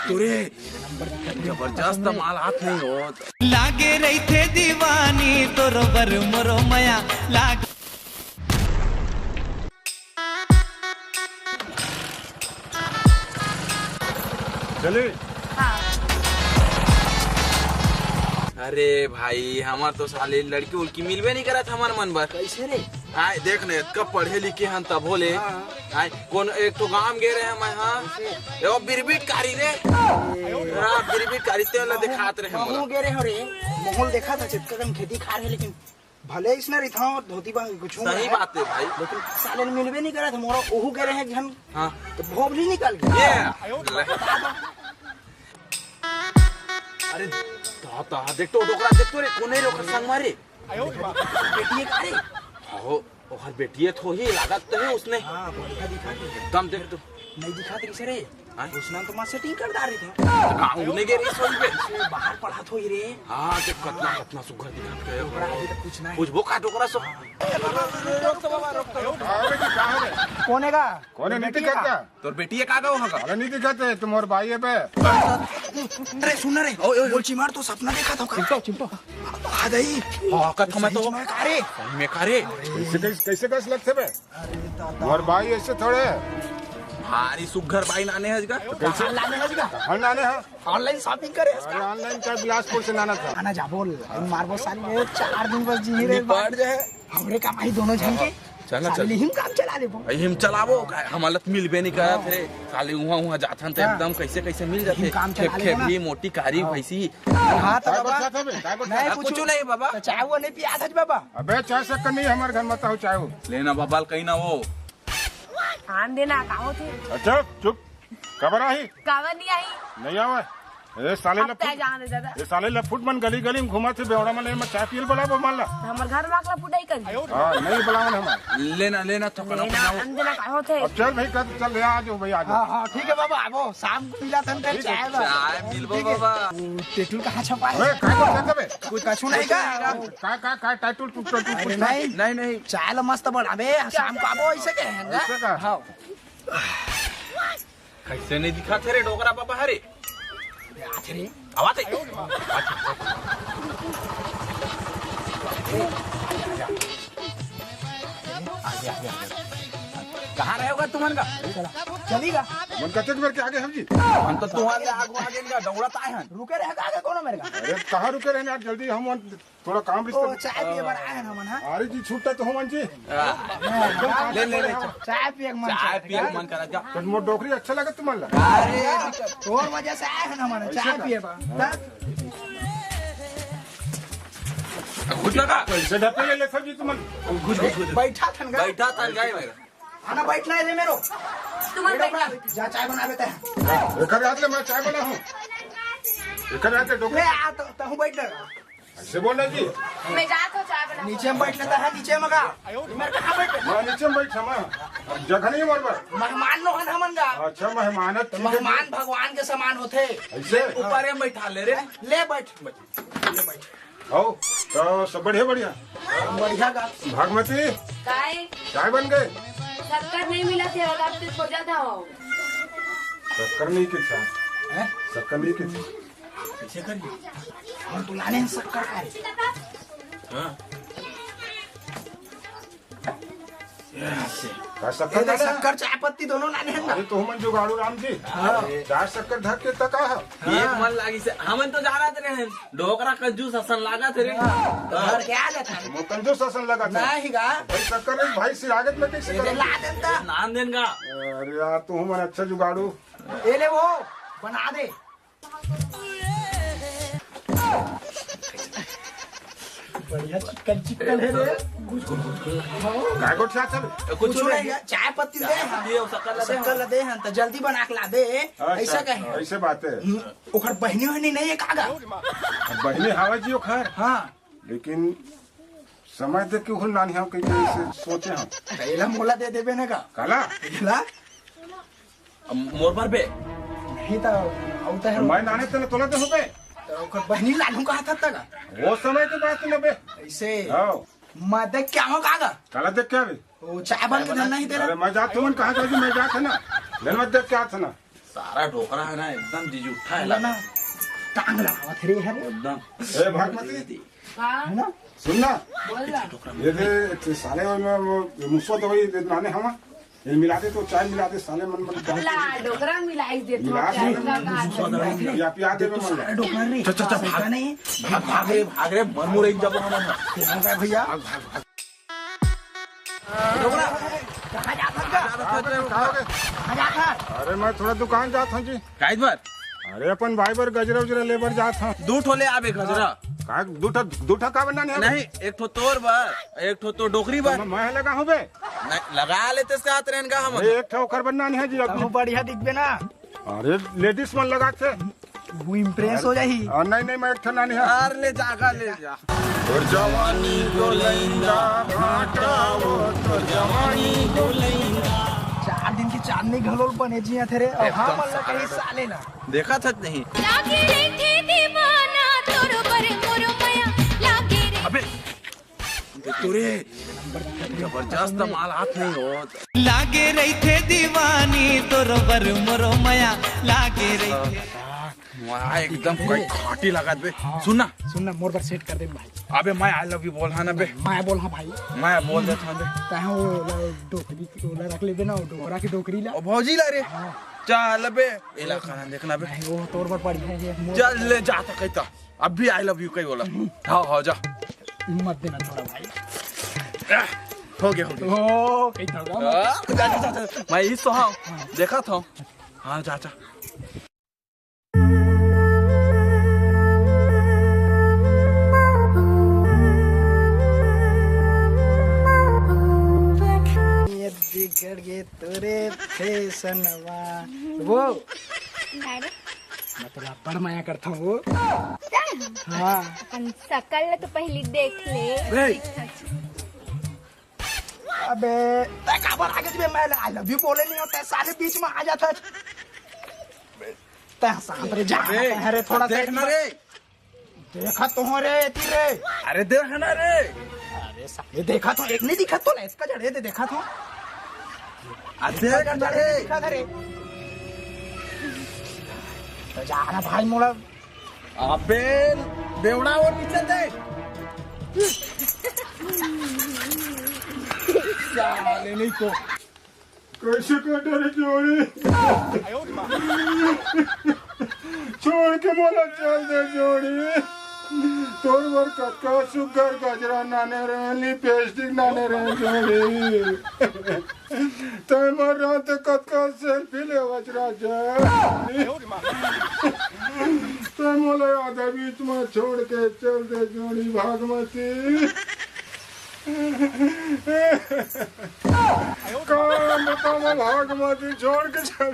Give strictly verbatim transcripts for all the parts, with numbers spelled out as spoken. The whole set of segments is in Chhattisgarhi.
तो रे, जबरदस्त माल हाथ नहीं हो। लागे रहिथे दीवानी तोरो बर मोरो मया लागे। चले। हाँ। अरे भाई, हमार तो साले लड़की उड़की मिलबे नहीं करत हमार मन बर। कैसे रे? आय, देख ने, इतना पढ़े लिखे हन तभो ले। हाँ। आय, कौन एक तो गांव गे रहे मैं, हाँ। कैसे? ए, वो बिरबिट कारी रे। हाँ, बिरबिट कारी, तेला दिखात रहे मोला। महूं गे रहे हो रे, महूं देखा था, चितका कन खेती खार है, लेकिन भले इसने रिथाओ धोती बांध कुछ सही बात है भाई। लेकिन साले मिलबे नहीं करा था मोरा, ओहू गे रहे हम। हाँ। तो भोबली निकल गया। ये। अरे, ता, ता, देख तो, डोकरा, देख तो रे, कोने रे ओकर संग मारे। बेटी है का रे? हो, ओहर बेटी है थोही, लागत तो है उसने। हाँ, बढ़िया दिखा थे। एकदम देख तो। नहीं दिखा थे किसे रे? हाँ? उसने तो मार सेटिंग कर डारे थे। कहाँ उन्हें गे रही सोई पे? बाहर पढ़ा थोही रे। हाँ, देख कतना, कतना सुघर दिखा थे। डोकरा अभी तक कुछ नहीं। कुछ वो का डोकरा सो? हाँ। रोक तो बाबा, रोक तो, रोक तो। हाँ, बेटी, कहाँ है? कोने का? कोने नीति करता? तोर बेटी एक आ गो होगा। अरे नहीं दिखत हे, तुम्हार भाई है बे। अरे सुन ना रे, ओए, ओए, ओए। बोल चिमार तो सपना देखा था का? चिंपा, चिंपा। आ गई। हाँ, कत मैं तो। सही में का रे? सही में का रे? कैसे, कैसे, कैसे कस लगथे बे? अरे दादा। तुम्हार भाई ऐसे थोड़े। भारी सुघर भाई लाने हज गा। तो कैसे? कहाँ लाने हज गा? कहाँ लाने हैं? Online shopping करे हज गा। अरे online का बिलासपुर से लाना था। आना जा बोल। मारबो साली रे, चार दिन बस जी रे। निपट जाए। हमरे कमाई दोनों झन के। चल ना, साले चल। ले हम काम चला लेबो। भाई, हम चलाबो, का-, हमला त मिलबे नहीं करत रे। साले उहाँ, उहाँ जाथन त हाँ। एकदम कैसे, कैसे मिल जाथे। हम काम चला लेबो ना। भी मोटी कारी हाँ। भैंसी। हाँ, तो काय बाबा। गोठियात हबे? काय गोठियात? नहीं, अब कुछ कुछ नहीं बाबा। तो चाय वो नहीं पिया था बाबा। अबे, चाय शक्कर नहीं हमारे घर में, तो चाय हो। लेना बाबा, कहीं ना वो। आन देना, का होथे? अच्छा, चुप। काबर आही? काबर नहीं आही? नहीं आवे। ए साले अब लफुट। तय जाने दादा। ए साले लफुट मन गली गली में घुमा थे, बेवड़ा मन, एमा चाय पियल बलाबो मन ला। हमर घर में अकला पुटाई कर। हाँ, नहीं बलावन हम। लेना, लेना तो कना लेना, पिलाओ। अंजना का होथे? अब चल भाई, कल चल ले, आ जाओ भाई, आ जाओ। हाँ, हाँ, ठीक है बाबा, आबो, शाम को मिला थन फिर ठीक है, चाय बा। चाय मिलबो ठीक है। बाबा। वो टेटुल कहाँ छपा है? अरे, काय को कहते बे? कुछ कछु नहीं का? का, का, का, टाइटुल, टुट, टुट, अरे टुट, नहीं। नहीं, नहीं। चाय ला मस्त बनाबे, शाम को आबो, ऐसे के है ना? ऐसे का? हाँ। कैसे नहीं दिखा थे रे डोकरा बाबा हरे? आथे रे। आवा थे। कहाँ रहेगा तुमन का? चला। चली गा। मन कते बेर के आगे हम जी। हम तो तुम्हारे आगू आगे इनका दौड़त आए हैं। रुके रहेगा आगे कोनो मेरे का? अरे कहाँ रुके रहने यार, जल्दी हम थोड़ा काम ओ, रिश्ता। चाय पिए बर आए हैं हमन, हाँ? अरे जी, छुट्टा तो हमन जी। हाँ। ले, ले, ले, चाय पिए के मन चाय चाहत पिए के का? मन करा जा। तो मोर डोकरी अच्छा लगे तुमन ला? अरे, तोर वजह से आए हैं हमन, ऐसे चाय का? पिए बर। हाँ। तब? घुस लगा। कैसे ढपे ले सब जी तुमन? घुस, घुस, घुस। बैठा थन गा? बैठा थन गा मेरा। आना बैठना है रे मेरो। तुमन बैठो बैठना। जा चाय बना देते हैं। एकर हाथ ले मैं चाय बना हूँ। एकर हाथ ले डोकरी। ले आ तो, तहूँ बैठ ना। ऐसे बोल रहे जी। मैं जात हूँ चाय बना। नीचे में बैठ लेता है, नीचे में का? मैं कहाँ बैठ? मैं नीचे में बैठ, मैं जगह नहीं मोर पर। मेहमान नो हन हमन का। अच्छा, मेहमान है, तो ठीक है जी। मेहमान भगवान के समान होथे। ऐसे? ऊपर में बैठा ले रे। ले बैठ, ले बैठ। हो, तो सब बढ़िया, बढ़िया। बढ़िया का? भागमती, काय? चाय बन गए? शक्कर नहीं मिला थे, अगर आपसे खोजा था हो। शक्कर नहीं के था। हैं? शक्कर नहीं के था। कैसे करिए? हम बुलाने हैं शक्कर का। हाँ। का शक्कर ये देख, डाले? शक्कर चाय पत्ती दोनों लाने हैं ना। अरे तो हमन जुगाड़ू राम जी। हाँ। चाय शक्कर धर के तक आ। एक मन लागी से, हमन तो जा रहा थे, डोकरा कंजूस असन लागा थे रे। तो घर के आ जाता है। वो कंजूस असन लगा था। नहीं गा। भाई शक्कर नहीं, भाई सिरागत में कैसे ये करूँ? ला देता। नान देन का। अरे यार, तू हमन अच्छा जुगाड़ू। ये ले वो, बना दे। बढ़िया चिकन चिकन है रे। काय गोठियात हबे? कुछ कुछ नहीं नहीं। यार, चाय पत्ती दे। चाय पत्ती और शक्कर ला दे। शक्कर ला दे हन, तो जल्दी बना के ला दे। अच्छा, ऐसा कहे। ऐसे बात है। हम्म, ओखर बहिनी वहिनी नहीं है का गा? बहिनी हवा जी ओखर। हाँ। लेकिन समय देख के ओखर नानी हम कहीं कहीं से सोचे हम। तो एला मोला दे देबे ना का? काला? एला? अब मोर बर बे। नहीं तो, अब तो है। मैं नाने तने तोला दे हो बे। तो ओकर बहिनी लालू कहा था तक। वो समय के बात न बे। ऐसे। हाँ। मैं देख क्या हो कागा? काला देख क्या बे? वो चाय बन के धरना ही तेरा। अरे मैं जात हूँ, कहाँ जाओगी? मैं जात है ना। ले मत देख क्या था ना। सारा डोकरा हे ना, एकदम जिजुट्ठा हे ना, टांग लड़ावत हे रे, हरे। एकदम। ए, भगवती। का? हे ना? सुन ना। बोल ना। ये दे, ते साले में वो मुसवा दवाई दे, नाने हमा। ये मिला दे तो चाय मिला दे, साले मन मन। ला, डोकरा मिलाई दे तो मिला चाय दे। का बात है? या पिया दे मन। सारा डोकरा रे। चल, चल, चल, भाग। भाग, भाग रे, भाग रे, मन मुरई जब हम। तेरा का भैया? भाग, भाग, भाग। डोकरा, कहाँ जात हस का? कहाँ जात हस? अरे, मैं थोड़ा दुकान जात हूँ जी। काहे बर? अरे, अपन भाई बर गजरा उजरा ले बर जात हूँ। दू ठो ले आबे गजरा। का दू ठो, दू ठो का बनना नहीं है? नहीं, एक ठो तोर बर, एक ठो तो डोकरी बर। तो मैं लगा हूँ बे। नहीं, लगा लेते इसका हाथ रहन का हम। अरे, एक ठो ओकर बनना नहीं है जी, अपनी। तहु बढ़िया दिखबे ना। अरे, लेडीज मन लगाथे। वो इम्प्रेस हो जाही। आ, नहीं, नहीं, मैं एक ठो नानी है। यार, ले जा, का ले जा। तोर जवानी गोलैंदा भाटा वो, तोर जवानी गोलैंदा। चार दिन की चांदनी घलो बने जिया थे रे। अब हाँ, एकदम मन लगा सारा साले ना। देखा था नहीं। लागे रे थे दीवाना, तोर बर मोर मया, लागे रे। अबे, देख तो रे, जबरदस्त माल हाथ नहीं हो। लागे रहिथे दीवानी तोर बर मोरो मया लागे रहिथे। वाह, एकदम कोई खाटी लागत बे। हाँ। सुन ना। सुन ना, मोर बर सेट कर दे भाई। अबे मैं आई लव यू बोल हा ना बे। मैं बोल हा भाई। मैं बोल देत हूँ बे। तैं वो ला डोकरी, वो ला रख लेबे ना, वो डोकरा की डोकरी ला। ओ भौजी ला रे। हाँ। चल बे, इलाका ना देखना बे। नहीं, वो तोर बर पड़ी है, ये मोर चल ले जा तो कहता। अब भी आई लव यू कही बोला। हाँ, हाँ, जा। मत देना थोड़ा भाई। आह, हो गया, हो गया। ओ, कही था होगा। हाँ, जा, जा, जा, जा। मैं यही सो हाँ। देखा था। हाँ, जा, जा। ये बिगड़ गए तोरे फैशनवा। वो। काय रे? मैं तोला बड़ मया करता हूँ वो। हाँ। अपन सकल ल तो पहली देख ले। रे। अबे, तै काबर आगे बे? मैं आई लव यू बोले नहीं होता, साले बीच में आ जाता। तै शांत रे, जा। अबे, अरे थोड़ा देख ना रे। देखा तो हो रे, ती रे। अरे देख ना रे। अरे साले देखा तो एक नहीं दिखा तो ना, इसका जड़े दे देखा तो। अरे देख ना रे। दिखा रे। तो जा ना भाई मोला। अबे बेवड़ा वो नीचे दे। साले नहीं तो। कैसे कटे रे जोड़ी? छोड़ के मोला चल दे जोड़ी। तोर बर कतका सुग्घर गजरा नाने रहे, लिपस्टिक नाने रहे जोड़ी। तै मर रहा तो कतका सेल्फी लेवत राजा। तै मोला आधा बीच में छोड़ के चल दे जोड़ी भागमती। का बताओ भागमती छोड़ के चल।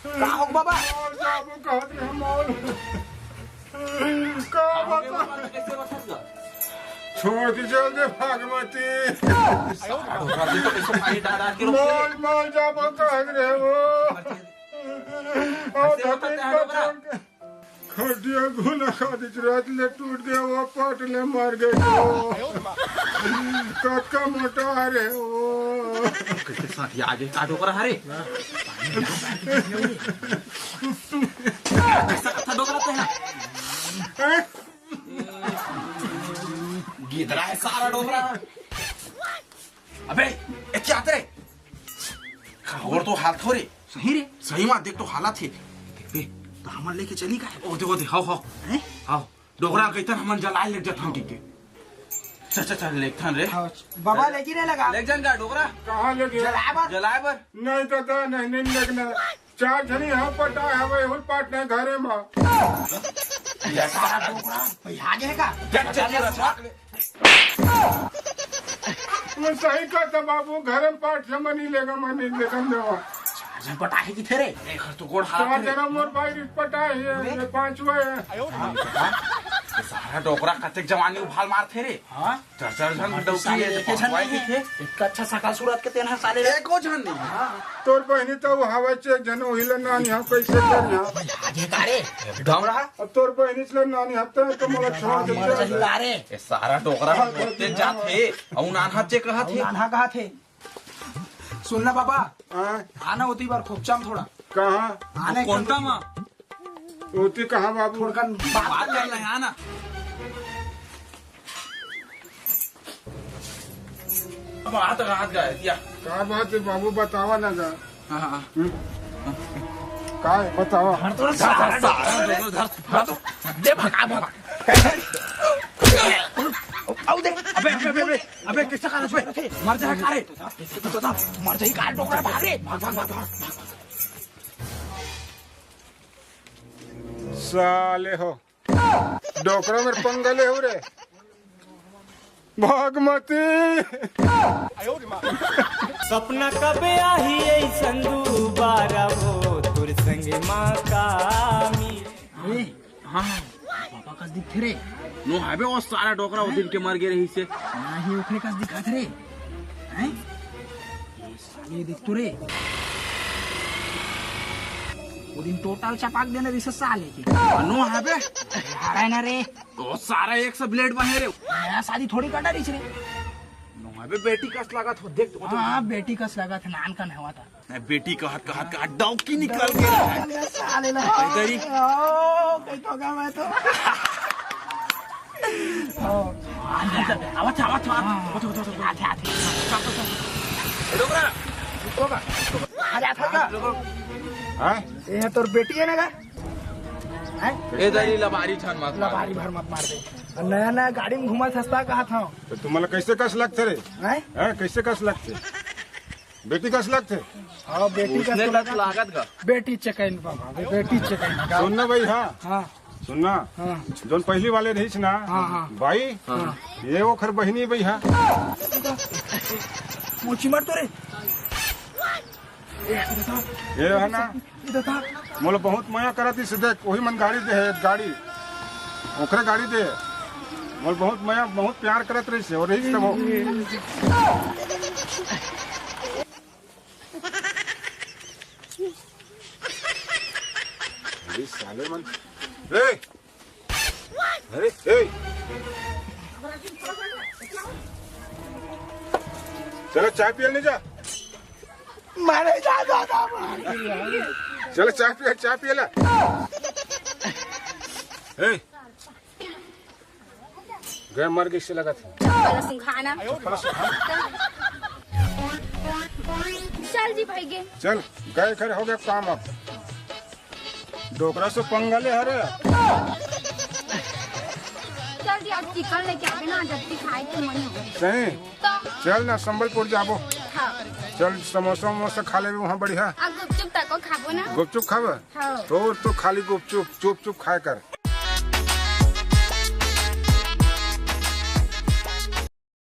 का हो बाबा? और जाबो कहत रहे मोर। का बता? कैसे बता? छोड़ के चल दे भागमती। सारा ढोकरा जी तो कैसे पानी डाल डाल के रोक ले। मोर, मोर जाबो कहत रहे वो। और ऐसे होता धरती क्या पर ढोकरा? छोड़ के खटिया घुना खा दी, रात ले टूट गया, वो पाट ले मार गए। कतका मोटा आ रहे वो। कैसे साथी आगे का ढोकरा हरे? कैसा कथा ढोकरा तो है? गिदरा है सारा डोकरा। अबे, ए क्या रे? और तो हालत हो रे। सही रे। सही मा देख तो हालत हे। देख बे, तो हमन लेके चली का? ओ दे, ओ दे, हाव, हाव। हैं? हाव। डोकरा कहिथन हमन जलाए लेग जथन ठीक के। चल, चल, चल, लेगथन रे। हाँ, बाबा चल। लेगी रे लगा। लेग जन का डोकरा? कहाँ लेगे? जलाए बर। जलाए बर। नहीं दादा, नहीं, नहीं लेगना। चार झनी हम पटाए हवे, हुल पाट नहीं घरे मा। ये सारा डोकरा, भाई आगे है का? चल, चल, चल, रख ले। मैं सही कहता बाबू, घरे में पाट जमा नहीं लेगा, मैं नहीं लेगा देवा। चार झन पटाए की थे रे। एक तो गोड़ हाथ चार रे। जना मोर भाई रिट पटाए है, अरे। ये पांचवा है। ये सारा डोकरा कतेक जवानी उभाल मार थे रे। हाँ? चार, चार झन डौकी हे, एक झन नहीं हे। एक अच्छा सकल सूरत के तेन ह साले। एको झन नहीं हे। हाँ। तोर बहिनी तो हवा चे एक झन ओही ला नानी हा कैसे कर यहाँ। आगे का रे? डोकरा। अब तोर बहिनी चला नानी हत्ता तो मोला छोड़ के मर चल। जाही का रे? ये सारा डोकरा हाँ, होते जात हे, अउ नानहा चे कहत हे। नानहा कहत हे। सुन ना बाबा, हाँ। आना होती बार खोपचा में थोड़ा। कहाँ? आने कोंटा मा। ओती कहाँ बाबू? थोड़कन बात कर ले, हाँ ना। अब हाथ, हाथ गा दिया। का बात है बाबू, बतावा ना गा। हाँ, हाँ। हम्म? का है, बतावा। धर तो सारा, धर, धर, धर, धर, धर तो। दे भगा, भगा। आओ दे। अबे, अबे, अबे, अबे, अबे, किसका कागज पे? मर जाए का रे? मर जाए का डोकरा, भाग रे। भाग, भाग, भाग, भाग। साले हो, डोकरा मेर पंगा ले हो रे। भागमती। सपना कबे आही ऐसन दुबारा हो, तोर संगे माँ का मी। ए, हाँ, पापा कस दिखथे रे। नो हाबे, वो सारा डोकरा वो दिन के मर गे रहिसे। ना ही ओखरे कस दिखत रे। हैं? साले देख तो रे। वो दिन टोटल चपाक देना रिहिसे साले के। नो हाबे। हरे ना रे। वो सारा एक सा ब्लेड बहे रे। नया शादी थोड़ी कटा रहिसे रे। नो हाबे, बेटी कस लागत हो, देख तो। हाँ, बेटी कस लागत है, नान कन हवा था। ए, बेटी कहत, कहत, कहत डौकी निकल गे। साले ना। इधर ही। ओ, कहीं तो गया मैं तो। ओ, आवत, आवत, आवत। हाँ। आवत, आवत, आवत। आते, आते। चल, चल, चल। ए, डोकरा। डोकरा। आ जा, आ जा। हाँ? ये है तोर बेटी है ना का? हैं? ए, दरी लबारी छन मत मार। लबारी भर मत मार दे। नया, नया गाड़ी में घूमत हंसता कहा था। तो तुम्हारा कैसे कस लगते रे? हैं? हैं? कैसे कस लगते? बेटी कस लगथे? हाँ, बेटी कस उसने तो तक लगा। लागत का? बेटी चकैन बाबा, बेटी चकैन का। सुन ना भाई, हाँ। हाँ। सुन ना। हाँ। जोन पहली वाले रहिस ना, हाँ, हाँ। भाई, हाँ। ये ओखर बहिनी भाई, हाँ। मोची मार तो रे। ये है ना? मोला बहुत मया करत रहिस, देख, वही मन गाड़ी दे है, गाड़ी, ओकरे गाड़ी दे। मोला बहुत मया, बहुत प्यार करत रहिस, और रहिस तब। अरे साले मन, ए, अरे, ए, चलो चाय पियल नहीं जा। मारे जा, जा, जा, मारे। चलो चाय पियल, चाय पियल। ए, गए मर गए से लगत है। चप्पल सुंघाना। चल जी भाई गे। चल, गए घर हो गया काम अब। डोकरा से पंगा ले हरे। चल जी, अब चिकन लेके आबे ना, जब खाए के मन हो। सही? तो चल ना, संबलपुर जाबो। हाँ। चल, समोसा वमोसा खा लेबे वहाँ बढ़िया। अब गुपचुप तको खाबो ना। गुपचुप खाबे? हाँ। तो, तो खाली गुपचुप, चुप चुप खाए कर।